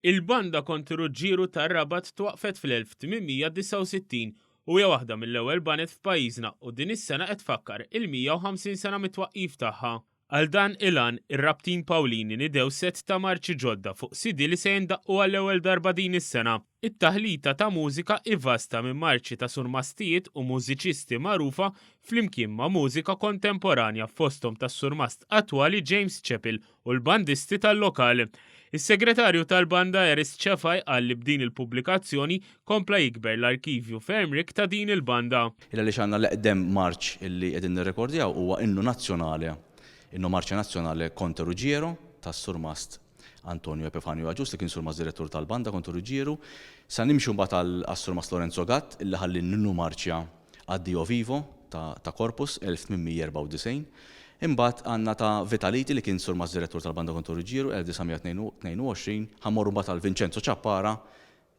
Il-Banda Konti Ruġġieru tar-Rabat twaqqfet fl-1869 u hija waħda mill-ewwel baned f'pajjiżna u din is-sena qed tfakkar il-150 sena mit-twaqqif tagħha. Għal dan il-għan, ir-Rabtin Pawlini niedew sett ta' marċi ġodda fuq CD li se jindaqqu għall-ewwel darba din is-sena. It-taħlita ta' mużika hi vasta minn marċi ta' surmastijiet u mużiċisti magħrufa flimkien ma' mużika kontemporanja fosthom tas-surmast attwali James Chappell u l-bandisti tal-lokal. Is-Segretarju tal-Banda Eris Cefai qal li b'din il-pubblikazzjoni kompla jikber l-arkivju ferm rikk ta' din il-banda. Il għaliex għandna l-eqdem marċ illi qegħdin nirrekordjaw huwa Innu Nazzjonale, Inno Marcia Nazionale Conte Ruggiero tas-Surmast Antonio Epifanio Agius li kien Surmast Direttur tal-Banda Conte Ruggiero. Sa nimxu mbagħad għas-Surmast Lorenzo Gatt illi ħalli l-Innu Marcia Addio Vivo ta' Corpus, 1894. Imbagħad għandna ta' Vitaliti li kien Surmast Direttur tal-Banda Kontu Ruġġieru, 1922. Ħa mmorru mbagħad għal Vincenzo Ciappara,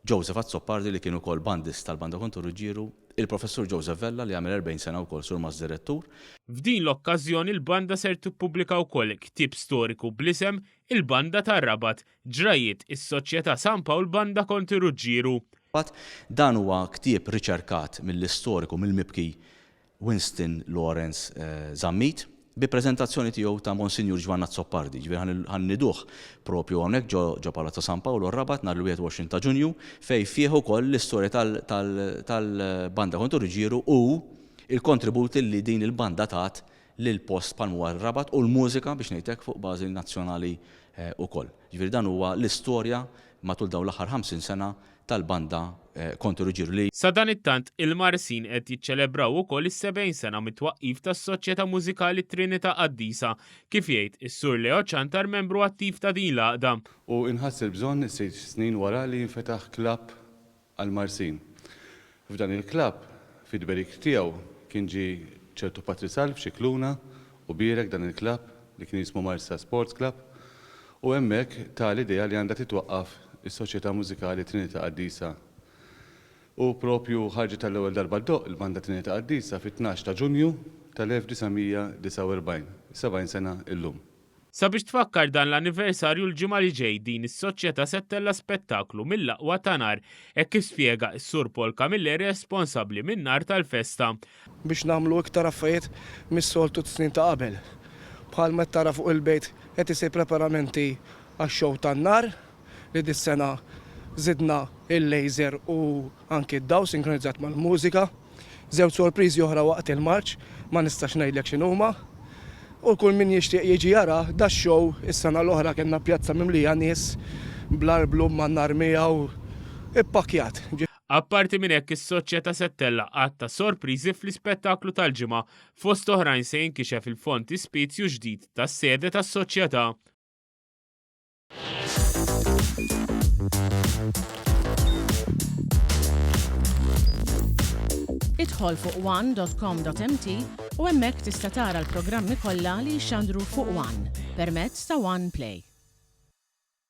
Joseph Azzopardi li kien ukoll bandist tal-Banda Kontu Ruġġieru, il-Professur Joseph Vella li għamel 40 sena wkoll Surmast Direttur. F'din l-okkażjoni l-banda ser tippubblika wkoll ktieb storiku bl-isem Il-Banda tar-Rabat, Ġrajjiet is-Soċjetà San Pawl Banda Konti Ruġġieru. Dan huwa ktieb riċerkat mill-istoriku mill-mibki Winston Lawrence Zammit, bi preżentazzjoni tiegħu ta' Monsinjur Ġwann Azzopardi. Ġifieri ħa nniduh propju hawnhekk ġo ġo Palazzo San Paolo r-Rabat nhar il-21 ta' Ġunju fejn fih ukoll l-istorja tal-Banda Kontu Ruġġieru u l-kontribut li din il-banda tat lill-post bħal m'huwa r-Rabat u l-mużika biex ngħid hekk fuq bażi nazzjonali wkoll. Ġifieri dan huwa l-istorja matul dawn l-aħħar 50 sena tal-banda Konti Ruġġieru li. Sadanittant, il-Marsin qed jiċċelebraw ukoll is-70 sena mit-twaqqif tas-Soċjetà Mużikali Trinità Qaddisa, kif jgħid is-Sur Leo Ciantar membru attiv ta' din l-għaqda. U inħass il-bżonn sitt snin wara li jinfetaħ klabb għall-Marsin. F'dan il-klabb, fit-tberik tiegħu, kien ġie ċertu Patri Salv Scicluna u bierek dan il-klabb li kien jismu Marsa Sports Club u hemmhekk ta l-idea li għandha titwaqqaf is-Soċjetà Mużikali Trinità Qaddisa. U proprju ħarġet għall-ewwel darba ddoqq il-Banda Trinità Qaddisa fit-tnax ta' Ġunju tal-1949, 70 sena illum. Sabiex tfakkar dan l-anniversarju l-ġimgħa li ġej din is-soċjetà se ttella' spettaklu mill-aqwa ta' nar, hekk kif spjega s-Sur Paul Camilleri responsabbli min-nar tal-festa. Biex nagħmlu iktar affarijiet mis-soltu t-snin ta' qabel. Bħal ma qed tara fuq il-bejt qed isir preparamenti għax-show tan-nar li dis-sena żidna il-laser u anki d-dawl sinkronizzat mal-mużika. Żewġ sorpriżi oħra waqt il-marċ, ma nistax ngħidlek x'inhuma. U kull min jixtieq jiġi jara dax-show, is-sena l-oħra kellna pjazza mimlija nies bl-arblu man-nar miegħu ippakkjat. Apparti minn hekk is-soċjetà se ttella' għadd ta' sorpriżi fl-ispettaklu tal-Ġimgħa. Fost oħrajn se jinkixef il-fontispizju ġdid tas-sede tas-soċjetà. Idħol fuq one.com.mt u hemmhekk tista' tara l-programmi kollha li jixxandru fuq One permezz ta' One Play.